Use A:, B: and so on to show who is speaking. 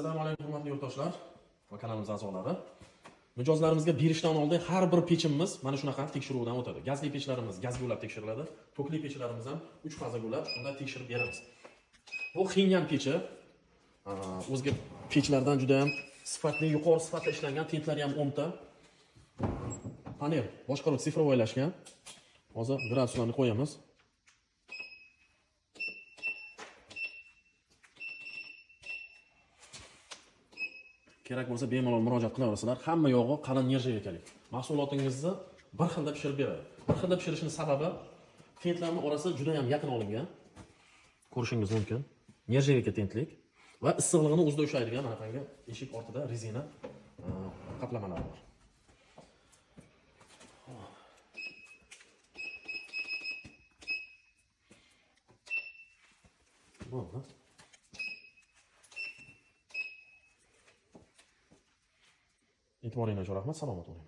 A: Assalomu alaykum, hurmatli yurtdoshlar va kanalimiz a'zolari. Mijozlarimizga berishdan oldin har bir pechimiz mana shunaqa tekshiruvdan o'tadi. Gazli pechlarimiz gazga ulab tekshiriladi, tokli pechlarimiz ham 3 fazaga ulab shunda tekshirib beramiz. Bu Xinyan pechi o'zga pechlardan juda ham sifatli, yuqori sifatda ishlangan, tentlari ham 10 ta. Panel boshqaruv sifrovoylashgan. Hozir graduslarni qo'yamiz. Kerak bo'lsa bemalol murojaat qilaverasizlar. Hamma yog'i qalin нержавейкalik. Mahsulotingizni bir xilda pishirib beradi. Bir xilda pishirishning sababi tentlarning orasi juda ham yaqin olingan. Ko'rishingiz mumkin. Нержавейка tentlik va issiqligini o'zida ushlaydigan mana bunga eshik ortida rezina qaplamalari bor. Bo'ldi. E'tiboringlar uchun rahmat, salomat bo'ling.